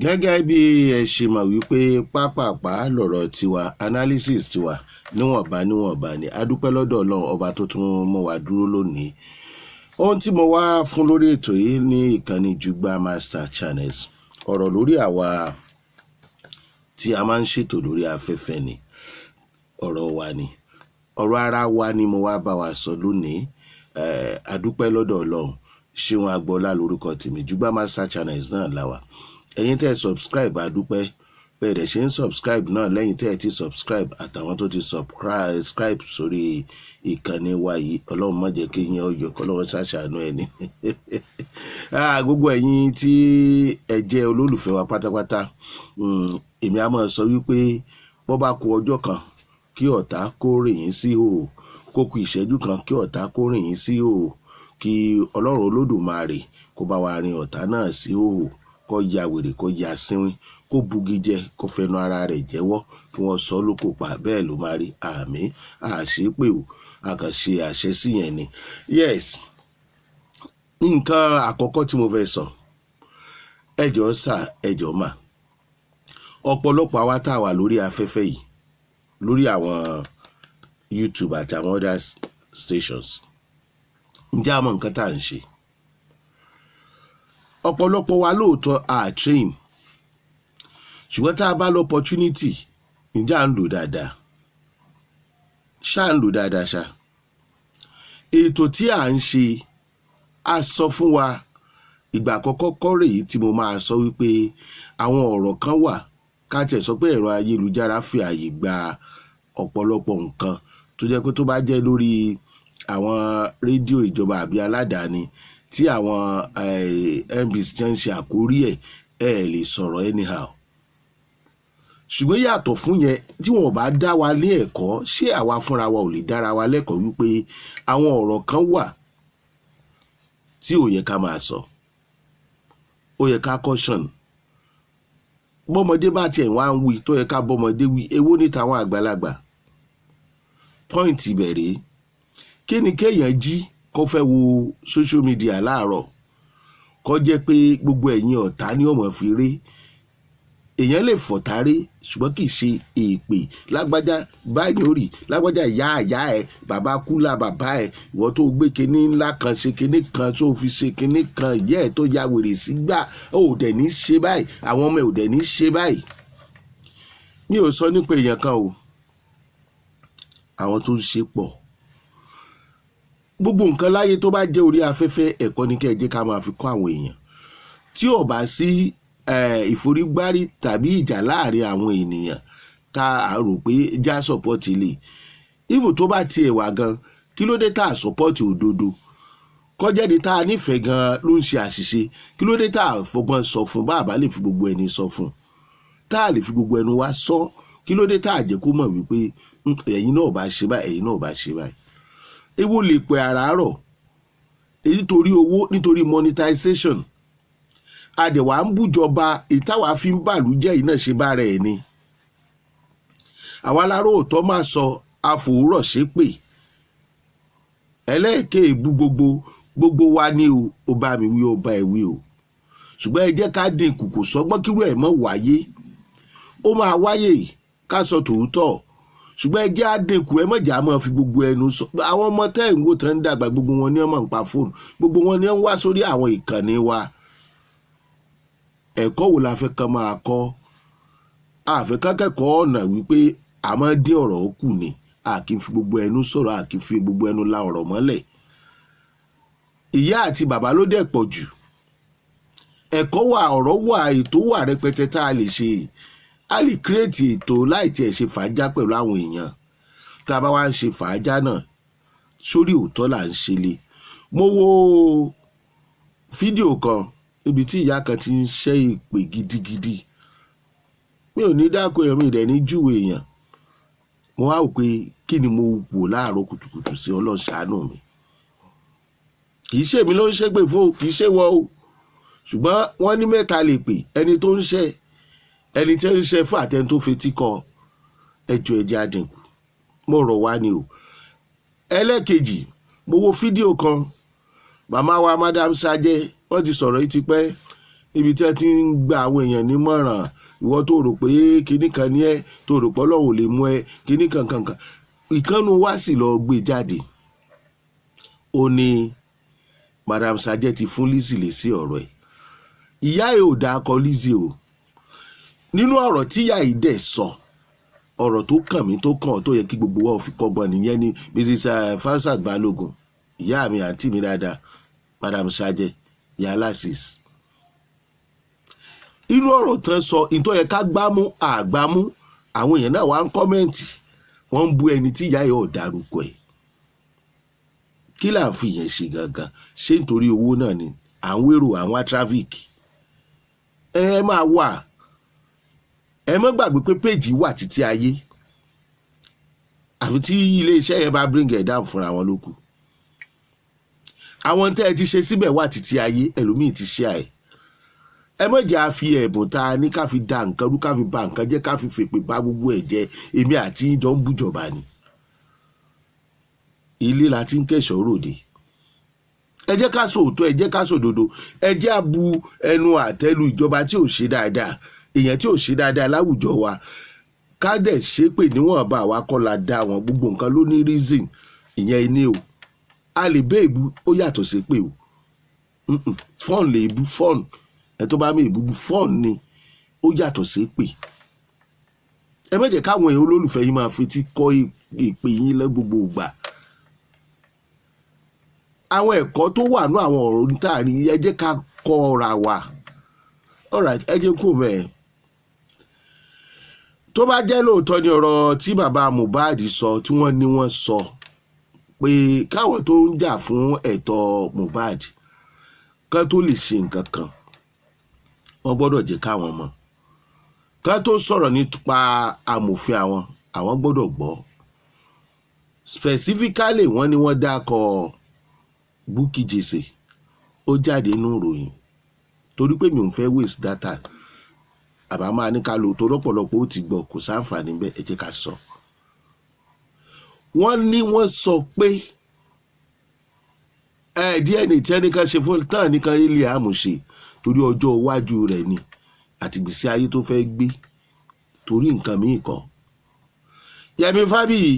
Gẹ́gẹ́ bí ẹ ṣe mọ̀ wípé pápápá lọ̀rọ̀ tiwa, analysis tiwa níwọ̀nba níwọ̀nba ni. A dúpẹ́ lọ́dọ̀ Ọlọ́run Ọba tó tún mú wa dúró lónìí. Ohun tí mo wá fún lórí ètò yìí ní ìkànnì Jugba Master Channels, ọ̀rọ̀ lórí àwa tí a máa ń ṣètò lórí afẹ́fẹ́ ni, ọ̀rọ̀ wa ni, ọ̀rọ̀ ara wa ni mo wá bá wa sọ lónìí. A dúpẹ́ lọ́dọ̀ Ọlọ́run. Ṣéun Agboola lórúkọ tèmi. Jugba Master Channels náà la wà. Ẹ̀yin tẹ́ ẹ subscribe, a dúpẹ́. Bẹ́ẹ̀ dẹ̀ ṣe ń subscribe náà, lẹ́yìn tẹ́ ẹ ti subscribe àtàwọn tó ti subscribe sórí ìkànnì wa yìí, Ọlọ́run má jẹ́ kí yín ọyọ̀ kọ́lọ́run ṣàṣàánú ẹni. Gbogbo ẹ̀yin tí ẹ jẹ́ olólùfẹ́ wa pátápátá, èmi á máa sọ wípé bó bá ku ọjọ́ kan kí ọ̀tá kó rìn yín sí ìhòòhò, kó ku ìṣẹ́jú kan kí ọ̀tá kó rìn yín sí ìhòòhò, kí Ọlọ́run Olódùmarè kó bá wa rin ọ̀tá náà sí ìhòòhò, kó ya wèrè, kó ya sínwín, kó bugi jẹ, kó fẹnu ara rẹ̀ jẹ́wọ́, kí wọ́n sọ lóko pa. Bẹ́ẹ̀ ló máa rí. Àmín. Àṣepé o, a kàn ṣe àṣẹ sí yẹn ni. Yes, nǹkan àkọ́kọ́ tí mo fẹ́ sọ, ẹ jọ̀ọ́ sà, ẹ jọ̀ọ́ mà, ọ̀pọ̀lọpọ̀ àwa tá a wà lórí afẹ́fẹ́ yìí, lórí àwọn YouTube àti àwọn other stations, ǹjẹ́ a mọ nǹkan tá à ń ṣe? Ọ̀pọ̀lọpọ̀ wa lóòótọ́ a train, ṣùgbọ́n tá a bá lọ opportunity, ǹjẹ́ à ń lò dáadáa? Ṣá ń lò dáadáa ṣá? Ètò tí à ń ṣe, a sọ fún wa ìgbà àkọ́kọ́ kọ́ rèé tí mo máa sọ wípé àwọn ọ̀rọ̀ kan wà, ká tiẹ̀ sọ pé ẹ̀rọ ayélujára fi àyè gba ọ̀pọ̀lọpọ̀ nǹkan tó jẹ́ pé tó bá jẹ́ lórí àwọn rédíò ìjọba àbí aládàáni tí àwọn NBC ti ń ṣe àkórí ẹ̀, ẹ lè sọ̀rọ̀ anyhow. Ṣùgbọ́n yàtọ̀ fún yẹn, tí wọn ò bá dá wa ní ẹ̀kọ́, ṣé àwa fúnra wa ò lè dára wa lẹ́kọ̀ọ́ wípé àwọn ọ̀rọ̀ kan wà tí ò yẹ ká máa sọ, ó yẹ ká caution? Bọ́mọdé bá tiẹ̀ wá ń wí tó yẹ ká bọ́mọdé wí, èwo ní tàwọn àgbàlagbà? Point ibẹ̀ rèé. Kí ni kéèyàn jí kó fẹ́ wo social media láàárọ̀, kó jẹ́ pé gbogbo ẹ̀yin ọ̀tá ní ọmọ fi rí? Èèyàn lè fọ̀tá rí, ṣùgbọ́n kì í ṣe èpè. Lágbájá báyìí ó rí, lágbájá, ìyá àyá ẹ, bàbá kúlà bàbá ẹ, ìwọ tó gbé kinní ńlá kan ṣe kinní kan tó fi ṣe kinní kan, ìyá ẹ tó ya wèrè sígbà ó dẹ̀ ní ṣe báyìí, àwọn ọmọ ẹ ò dẹ̀ ní ṣe báyìí. Mi ò sọ nípa èèyàn kan o, àwọn tó ń ṣe pọ̀. Gbogbo nǹkan láyé tó bá jẹ́ orí afẹ́fẹ́, ẹ̀kọ́ ní kẹ́ ẹ jẹ́ ká máa fi kọ́ àwọn èèyàn. Tí ò bá sí ìforígbárí tàbí ìjà láàrin àwọn ènìyàn tá a rò pé já support lè even tó bá tiẹ̀ wà gan, kí ló dé tá a support òdodo? Kọjáde tá a nífẹ̀ẹ́ gan ló ń ṣe àṣìṣe, kí ló dé tá a fọgbọ́n sọ fún? Bá a bá lè fi gbogbo ẹni sọ fún, tá a lè fi gbogbo ẹnu wa sọ, kí ló dé tá a jẹ́ kó mọ̀ wípé ẹ̀yin náà bá ṣe báyìí, ẹ̀yin náà bá ṣe báyìí? Ewo lè pẹ́ àràárọ̀ nítorí owó, nítorí monetization, adẹ̀wà ń bújọba ìtawà fi ń bàlú jẹ́ yìí náà ṣe bára ẹ̀ ni. Àwa aláró òótọ́ máa sọ àfòwúrọ̀ ṣépè ẹlẹ́ẹ̀kẹ́ èbú gbogbo gbogbo wa ní o. Ó bá mi wí, ó bá ẹ wí o, ṣùgbọ́n ẹ jẹ́ ká dín kù. Kò sọ́gbọ́n kírú ẹ̀ mọ́ wáyé. Ó máa wáyé, ká sọ tòótọ́, ṣùgbọ́n ẹ jẹ́ á dínkù. Ẹ má jà máa fi gbogbo ẹnu sọ. Àwọn ọmọ tẹ́ ń wò tán ń dàgbà, gbogbo wọn ní ọmọ ń pa fóònù, gbogbo wọn ní ń wá sórí àwọn ìkànnì wa. Ẹ̀kọ́ wo la fẹ́ kán máa kọ́? Àfẹ́ ká kẹ́kọ̀ọ́ ọ̀nà wípé a máa dín ọ̀rọ̀ kù ni, a kì í fi gbogbo ẹnu sọ̀rọ̀, a kì í fi gbogbo ẹnu la ọ̀rọ̀ mọ́lẹ̀. Ìyá àti bàbá ló dẹ̀ pọ̀ jù. Ẹ̀kọ́ wà, ọ̀rọ̀ wà, ètò wà rẹpẹtẹ tá a lè ṣe. A lè create ètò láì tiẹ̀ ṣe fàájà pẹ̀lú àwọn èèyàn. Tá a bá wá ń ṣe fàájà náà, sórí òótọ́ là ń ṣe le. Mo wo fídíò kan níbi tí ìyá kan ti ń ṣẹ́ ìpè gidigidi. Mi ò ní dáko èèyàn, mi ì dẹ̀ ní júwe èèyàn. Mo wá wò pé kí ni mo wò láàárọ̀ kùtùkùtù sí? Ọlọ́run ṣàánú mi. Kì í ṣèmi ló ń ṣépè fún o, kì í ṣe wọ o, ṣùgbọ́n wọ́n ní mẹ́ta lè pè: ẹni tó ń ṣe, ẹni tí ń ṣe fún, àtẹni tó fetí kọ. Ẹjọ́, ẹjẹ́ àdínkù, mo rọ̀ wá ni o. Ẹlẹ́ẹ̀kejì, mo wo fídíò kan, màmá wa Madam Sajẹ, wọ́n ti sọ̀rọ̀ yìí tipẹ́. Níbi tí wọ́n ti ń gba àwọn èèyàn nímọ̀ràn. Ìwọ tó rò pé kinní kan ní ẹ, tó rò pé Ọlọ́run ò lè mú ẹ, kinní kan kan kan. Ìkànnù wá sì lọ gbé jáde. Ó ní Madam Sajẹ ti fún Lizzy lésì ọ̀rọ̀ ẹ̀. Ìyá ẹ̀ ò dákọ Lizzy o. Nínú ọ̀rọ̀ tí ìyá yìí dẹ̀ sọ, ọ̀rọ̀ tó kàn mí, tó kàn tó yẹ kí gbogbo wa ò fi kọ́gbọ́n nìyẹn ni Mrs. Fausat Balogun, ìyá mi, àǹtí mi dáadáa, Madam Sajẹ, ìyá Alasis. Irú ọ̀rọ̀ tán sọ, ìtọ́ yẹ ká gbámú àgbámú, àwọn èèyàn náà wá ń comment, wọ́n ń bú ẹni tí ìyá yìí ò dárúkọ ẹ̀. Kí là ń fi yẹn ṣe gangan? Ṣé nítorí owó náà ni à ń wérò àwọn traffic? Ẹ máa wà, ẹ má gbàgbé pé péjì wà títí ayé, àfi tí iléeṣẹ́ yẹn bá bring it down fúnra wọn ló kù. Àwọn tẹ́ ẹ ti ṣe síbẹ̀ wà títí ayé, ẹlòmíì ti ṣe àì. Ẹ má jẹ́ a fi ẹ̀bùn tá a ní ká fi da nǹkan rú, ká fi ba nǹkan jẹ́, ká fi fèpè bá gbogbo ẹ̀ jẹ́. Èmi àti yín jọ ń bújọba ni. Ilé la ti ń kẹ̀ṣọ́ ròde. Ẹ jẹ́ ká sòótọ́, ẹ jẹ́ ká sòdodo, ẹ jẹ́ á bu ẹnu àtẹ́lu ìjọba tí ò ṣe dáadáa, èèyàn tí ò ṣe dáadáa láwùjọ wa, ká dẹ̀ ṣépè níwọ̀nba. Àwa kọ́ la dá wọn. Gbogbo nǹkan ló ní reason. Ìyẹn ní o, a lè bẹ́ èbú, ó yàtọ̀ sí pé o fọ́ọ̀n lè bú fọ́ọ̀n. Ẹ tó bá mi èbú fọ́ọ̀n ni, ó yàtọ̀ sí pé. Ẹ má jẹ́ káwọn èèyàn olólùfẹ́ yín máa fetí kọ́ ìpè yín lẹ́ gbogbo ìgbà. Àwọn ẹ̀kọ́ tó wà ní àwọn ọ̀rọ̀ tá a rí, ẹ jẹ́ ká kọ́ ra wa. Alright, ẹ jẹ́ kó mẹ́ẹ̀. Tó bá jẹ́ lóòótọ́ ni ọ̀rọ̀ tí bàbá Mohbad sọ, tí wọ́n ní wọ́n sọ pé káwọn tó ń jà fún ẹ̀tọ́ Mohbad kán tó lè ṣe nǹkan kan, wọ́n gbọ́dọ̀ jẹ́ káwọn mọ̀. Kán tó sọ̀rọ̀ nípa amòfin àwọn, àwọn gbọ́dọ̀ gbọ́. Specifically, wọ́n ní wọ́n dákọ̀ Bukky Jesse, ó jáde nínú ìròyìn. Torí pé mi ò fẹ́ waste data, àbá máa ní ká lò tó lọ́pọ̀lọpọ̀, ó ti gbọ́, kò sáǹfààní bẹ́ẹ̀. Ẹ jẹ́ ká sọ. Wọ́n ní wọ́n sọ pé ẹ DNA tí ẹnìkan ṣe fún tán nìkan ilé àmúṣe torí ọjọ́ iwájú rẹ̀ ni àti ìgbésí ayé tó fẹ́ gbé, torí nǹkan míì kọ́. Yẹmi Fábíyì,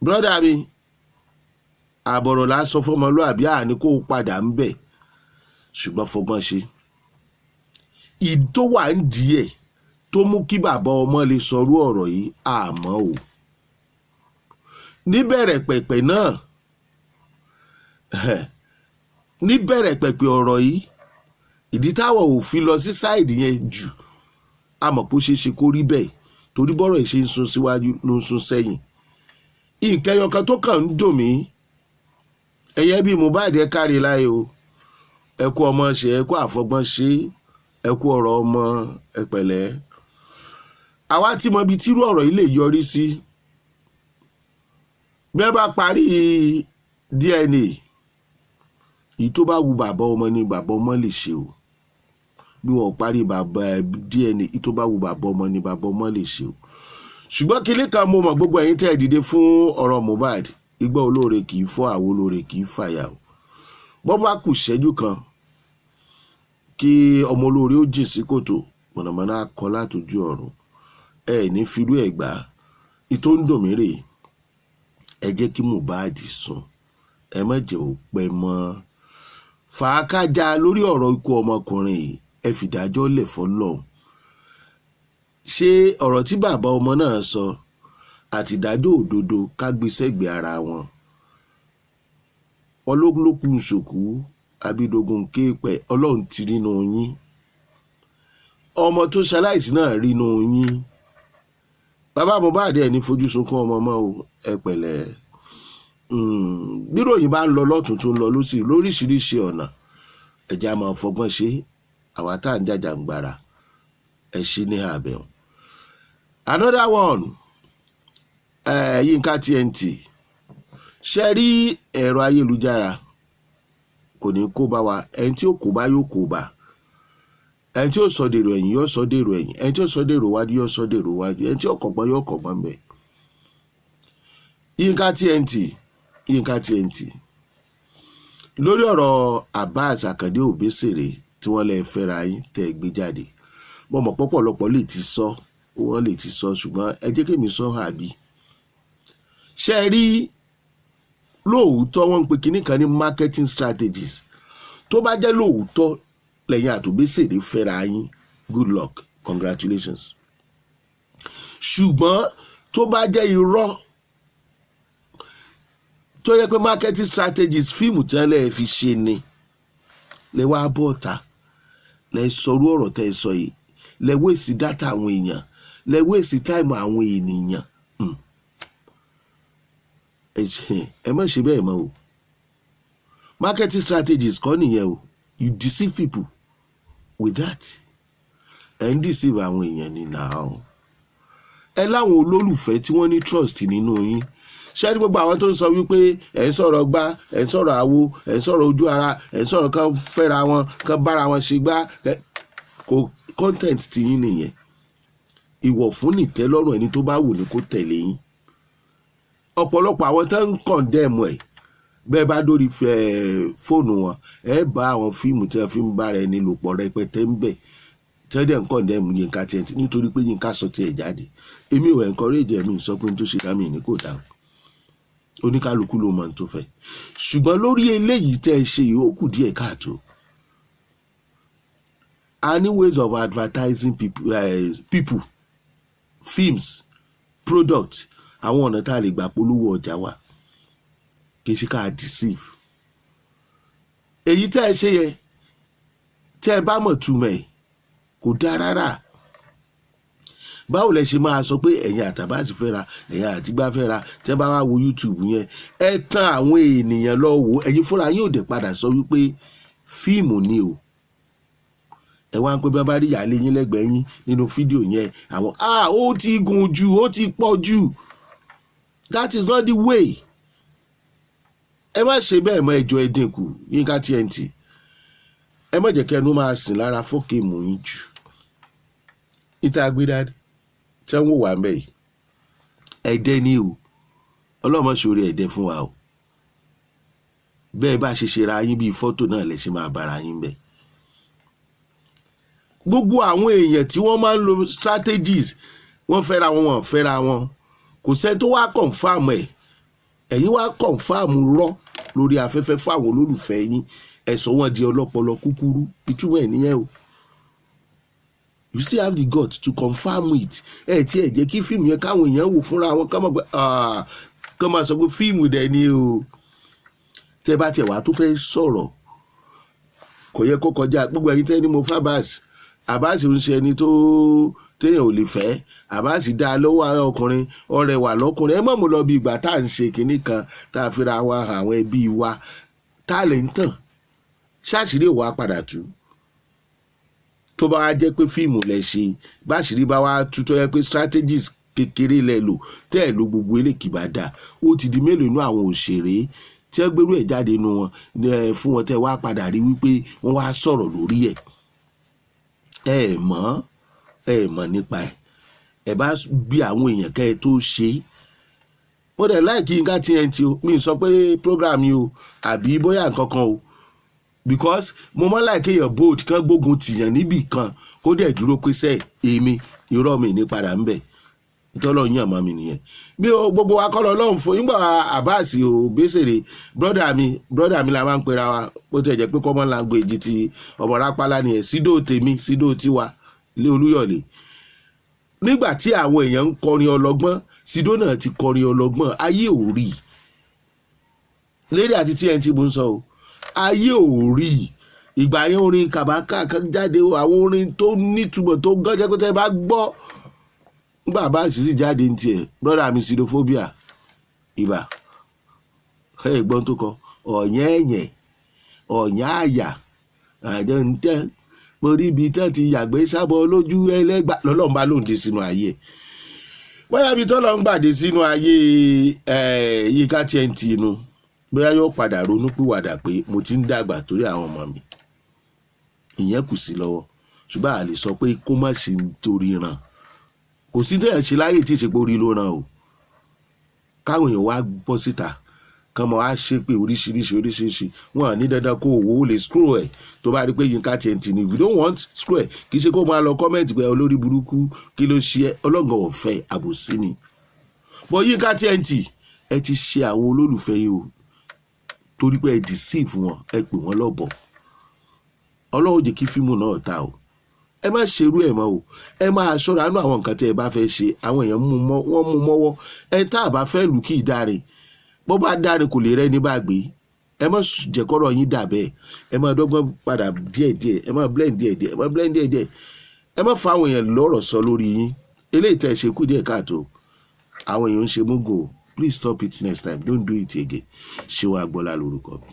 brother mi, àbọ̀rọ̀ là á sọ fọmọlúàbí, àní kó o padà ń bẹ̀, ṣùgbọ́n fọgbọ́n ṣe ìdó wà ń díẹ̀ tó mú kí bàbá ọmọ lè sọrú ọ̀rọ̀ yìí. Àmọ́ o, níbẹ̀rẹ̀ pẹ̀pẹ̀ náà, níbẹ̀rẹ̀ pẹ̀pẹ̀ ọ̀rọ̀ yìí, ìdí táwọn ò fi lọ sí side yẹn jù, a mọ̀ pé ó ṣeé ṣe kó rí bẹ́ẹ̀, torí bọ́rọ̀ yìí ṣe ń sún síwájú ló ń sún sẹ́yìn. Nǹkan ẹyọ kan tó kàn ń dùn mí, ẹ̀yẹ́ bíi Mohbad, ẹ káre láyé o, ẹ kú ọmọ ṣe, ẹ kú àfọgbọ́n ṣe, ẹ kú ọ̀rọ̀ ọmọ, ẹ pẹ̀lẹ́. Àwa tí mọ ibi tírú ọ̀rọ̀ yìí lè yọrí sí. Bí wọ́n bá parí DNA, èyí tó bá wu bàbá ọmọ ni bàbá ọmọ lè ṣe o. Bí wọn ò parí bàbá DNA, èyí tó bá wu bàbá ọmọ ni bàbá ọmọ lè ṣe o. Ṣùgbọ́n kinní kan mo mọ̀, gbogbo ẹ̀yin tẹ́ ẹ dìde fún ọ̀rọ̀ Mohbad, igbá olóore kì í fọ́, àwo olóore kì í fàyà o. Bọ́ bá kù ṣẹ́jú kan kí ọmọ olóore ó jìn sí kòtò, mọ̀nàmọ́ná á kọ látòjú ọ̀run. Ẹ ní firú ẹ̀ gbà. Ìtò ń dùn mí rèé, ẹ jẹ́ kí Mohbad sùn, ẹ má jẹ́ ó pẹ́ mọ́ fàákájà lórí ọ̀rọ̀ ikú ọmọkùnrin yìí. Ẹ fìdájọ́ lẹ̀ fọlọ́run. Ṣé ọ̀rọ̀ tí bàbá ọmọ náà sọ àti ìdájọ́ òdodo, ká gbé sẹ́gbẹ̀ẹ́ ara wọn? Wọn ló lókun ṣòkú abidogun kéèpẹ̀. Ọlọ́run ti rínú yín, ọmọ tó ṣaláìsí náà rínú yín. Bàbá Mohbad, ẹ̀ ní fojú sunkún ọmọ mọ́ o. Ẹ pẹ̀lẹ́. Bíròyìn bá ń lọ lọ́tún, tó ń lọ lọ́sì lóríṣiríṣi ọ̀nà, ẹ̀jẹ̀ á máa fọgbọ́n ṣe. Àwa tá à ń jàjàǹgbara, ẹ ṣe ní àbẹ̀wò. Another one, Yínká TNT, ṣe rí ẹ̀rọ ayélujára kò ní kó bá wa. Ẹni tí ó kó bá yóò kó bá. Ẹni tí ó sọ dèrò ẹ̀yìn yóò sọ dèrò ẹ̀yìn, ẹni tí ó sọ dèrò wájú yóò sọ dèrò wájú, ẹni tí ó kọ̀gbọ́n yóò kọ̀gbọ́n bẹ́ẹ̀. Yínká TNT, Yínká TNT, lórí ọ̀rọ̀ Abbas Akande Obesere tí Tí wọ́n lè fẹ́ra yín tẹ́ ẹ gbé jáde, mo mọ̀ pọ̀pọ̀lọpọ̀ lè ti sọ, wọ́n lè ti sọ, ṣùgbọ́n ẹ jẹ́ kí èmi sọ. Àbí ṣe rí, lóòótọ́ wọ́n ń pe kinní kan ní marketing strategies. Tó bá jẹ́ lóòótọ́ lẹ́yìn àti Òbésèré fẹ́ra yín, good luck, congratulations. Ṣùgbọ́n tó bá jẹ́ irọ́, tó yẹ pé marketing strategies fíìmù tẹ́lẹ̀ fi ṣe ni, lẹ wá bọ́ ọ̀tá, lẹ sọrú ọ̀rọ̀ tẹ́ ẹ sọ yìí, lẹ waste data àwọn èèyàn, lẹ waste time àwọn ènìyàn, ẹ má ṣe bẹ́ẹ̀ mọ́ o. Marketing strategies kọ́ nìyẹn o. You deceive people with that. Ẹ ń deceive àwọn èèyàn ní now. Ẹ láwọn olólùfẹ́ tí wọ́n ní trust nínú yín. Ṣé ní gbogbo àwọn tó ń sọ wípé ẹ̀ ń sọ̀rọ̀ gbá, ẹ̀ ń sọ̀rọ̀ àwo, ẹ̀ ń sọ̀rọ̀ ojú ara, ẹ̀ ń sọ̀rọ̀ kán fẹ́ra wọn, kán bára wọn ṣe gbá, kò content ti yín nìyẹn. Ìwọ̀ fún nìtẹ́lọ́rùn, ẹni tó bá wù ní kó tẹ̀lé yín. Ọ̀pọ̀lọpọ̀ àwọn tó ń condemn ẹ̀, bẹ́ẹ̀ bá dórí fóònù wọn, ẹ bá àwọn fíìmù tí wọ́n fi ń bára ẹni lò pọ̀ rẹpẹtẹ ń bẹ̀ tẹ́lẹ̀ ń condemn Yínká TNT nítorí pé Yínká sọ tiẹ̀ jáde. Èmi ò encourage ẹ̀mí sọ pé n tó ṣe dá mi ní kò dáa. Oníkálukú ló mọ ohun tó fẹ́, ṣùgbọ́n lórí eléyìí tẹ́ ẹ ṣe yìí, ó kù díẹ̀ káàtó. A ní ways of advertising people, films, products, àwọn ọ̀nà tá a lè gbà polówó ọjà wa, kì í ṣe ká deceive. Èyí tẹ́ ẹ ṣe yẹ, tẹ́ ẹ bá mọ̀ túmọ̀ ẹ̀, kò dáa rárá. Báwo lẹ ṣe máa sọ pé ẹ̀yin àti Abbas fẹ́ra, ẹ̀yin àti gbá fẹ́ra? Tẹ́ bá wá wo YouTube yẹn, ẹ tán àwọn ènìyàn lọ wò, ẹ̀yin fúnra yóò dé padà sọ wípé fíìmù ni o. Ẹ wá ń pẹ́ bá bá rí ìyáálé yín lẹ́gbẹ̀ẹ́ yín nínú fídíò yẹn, àwọn ah, ó ti gùn jù, ó ti pọ̀ jù. That is not the way. Ẹ má ṣe bẹ́ẹ̀ mọ́, ẹjọ́ ẹ dínkù. Yínká TNT, ẹ má jẹ́ kẹ́nu máa sìn lára fọ́ọ̀kì mú yín jù. Níta gbé dání tí wọ́n wà ń bẹ̀ yìí, ẹ̀dẹ́ ni o. Ọlọ́mọ ṣòro ẹ̀dẹ́ fún wa o. Bẹ́ẹ̀ bá ṣe ṣe ra yín bíi fọ́tò náà lẹ ṣe máa bára yín bẹ̀. Gbogbo àwọn èèyàn tí wọ́n máa ń lo strategies, wọ́n fẹ́ra wọn, wọ́n fẹ́ra wọn, kò sẹ́ni tó wá confirm ẹ̀. Ẹ̀yin wá confirm rọ́ lórí afẹ́fẹ́ fún àwọn olólùfẹ́ yín. Ẹ̀ sọ wọ́n di ọlọ́pọlọ kúkúrú. Ìtumọ̀ ẹ̀ nìyẹn o. You still have the gut to confirm it. Ẹ tí ẹ jẹ́ kí fíìmù yẹn káwọn èèyàn wò fúnra wọn, kọ́ mọ̀ pé kọ́ máa sọ pé fíìmù dẹ̀ ni o. Tẹ́ bá tiẹ̀ wá tó fẹ́ sọ̀rọ̀, kò yẹ kó kọjá gbogbo ẹ̀yin tẹ́ ní mo fẹ́ Abbas. Abbas ń ṣe ẹni tó téèyàn ò lè fẹ́. Abbas dá a lọ́wọ́ ọkùnrin, ọrẹwà lọ́kùnrin. Ẹ mọ̀ mo lọ bí ìgbà tá à ń ṣe kinní kan tá a fira wa hàn àwọn ẹbí wa, tá a lè ń tàn ṣáàṣírí òwò padà tú. Tó bá wá jẹ́ pé fíìmù lẹ ṣe, báṣìírí bá wá tú, tó yẹ pé strategies kékeré lẹ lò, tẹ́ ẹ̀ lo gbogbo eléyìí bá dáa, ó ti di mélòó inú àwọn òṣèré tí wọ́n gbérú ẹ̀ jáde nu wọn fún wọn, tẹ́ wá padà rí wípé wọ́n wá sọ̀rọ̀ lórí ẹ̀? Ẹ mọ̀, ẹ mọ̀ nípa ẹ̀. Ẹ bá bí àwọn èèyàn kẹ́ ẹ tó ṣe é. Mo dẹ̀ like Yínká TNT o. Mi sọ pé program yìí o àbí bóyá nǹkan kan o, because mo mọ́ like èèyàn bold kan gbógun tìyàn níbì kan, kó dẹ̀ dúró pé sẹ́ èmi irọ́ mi ní padà ń bẹ̀ tọ́lọ̀ yàn mọ́ mi nìyẹn. Mi ò gbogbo wa kọ́ lọ lọ́hùn fún nígbà Abbas ò Bẹ́sẹ̀rẹ̀. Brother mi, brother mi la máa ń pera wa. Bó tiẹ̀ jẹ́ pé common language ti ọmọ rápálá nìyẹn. Sídò tèmi, sídò tiwa lé Olúyọ̀lé. Nígbà tí àwọn èèyàn ń kọrin ọlọ́gbọ́n, sídò náà ti kọrin ọlọ́gbọ́n. Ayé ò rí lérí àti TNT mo ń sọ o, ayé ò rí. Ìgbà yẹn, orin kàbákà kan jáde o, àwọn orin tó nítumọ̀ tó gánjẹ́ pé tẹ́ bá gbọ́ nígbà bá sì jáde ní tiẹ̀. Brother mi, sidophobia ibà, ẹ gbọ́n tó kọ ọ̀yẹ́ ẹ̀yẹ̀ ọ̀yẹ́ àyà àjọ ń tẹ́ mo rí ibi tẹ́ ti yàgbé sábọ̀ lójú ẹlẹ́gbà lọ́lọ́run bá lóun dé sínú ayé ẹ̀. Bóyá ibi tọ́lọ́ ń gbàdé sínú ayé Yínká TNT inú, bóyá yóò padà ronú pìwàdà pé mo ti ń dàgbà torí àwọn ọmọ mi. Ìyẹn kù sí lọ́wọ́, ṣùgbọ́n a lè sọ pé kó má ṣe nítorí ràn. Kò sí tẹ̀yàn ṣe láyè tí ìṣepò orí ló ràn o. Káwọn èèyàn wá bọ́ síta. Kàn mọ́ á ṣépè oríṣiríṣi oríṣiríṣi. Wọn à ní dandan kó owó lè scroll ẹ̀. Tó bá rí pé Yinka TNT ni, if you don't want, scroll ẹ̀. Kì í ṣe kó máa lọ comment pé olórí burúkú, kí ló ṣe ẹ́? Ọlọ́gàn ọ̀fẹ́ àbòsí ni. But Yinka TNT, ẹ ti ṣe àwọn olólùfẹ́ yìí o, torí pé ẹ deceive wọn, ẹ pè wọ́n lọ́bọ̀. Ọlọ́run jẹ́ kí fíìmù náà ta o. Ẹ má ṣerú ẹ̀ mọ́ o. Ẹ máa ṣọ́ra nú àwọn nǹkan tí ẹ bá fẹ́ ṣe. Àwọn èèyàn mú mọ́, wọ́n mú mọ́wọ́. Ẹ tá a bá fẹ́ lù kí í dáre, bó bá dáre, kò lè rẹ́ ní bá gbé. Ẹ má jẹ́ kọ́rọ̀ yín dà bẹ́ẹ̀. Ẹ má dọ́gbọ́n padà díẹ̀díẹ̀, ẹ má blend díẹ̀díẹ̀, ẹ má blend díẹ̀díẹ̀. Ẹ má fa àwọn èèyàn lọ́rọ̀ sọ lórí yín. Eléyìí tẹ́ ẹ ṣe kú díẹ̀ káàtó. Àwọn èèyàn ń ṣe múgò. Please stop it next time. Don't do it again. Ṣé wàá gbọ́lá lórúkọ mi.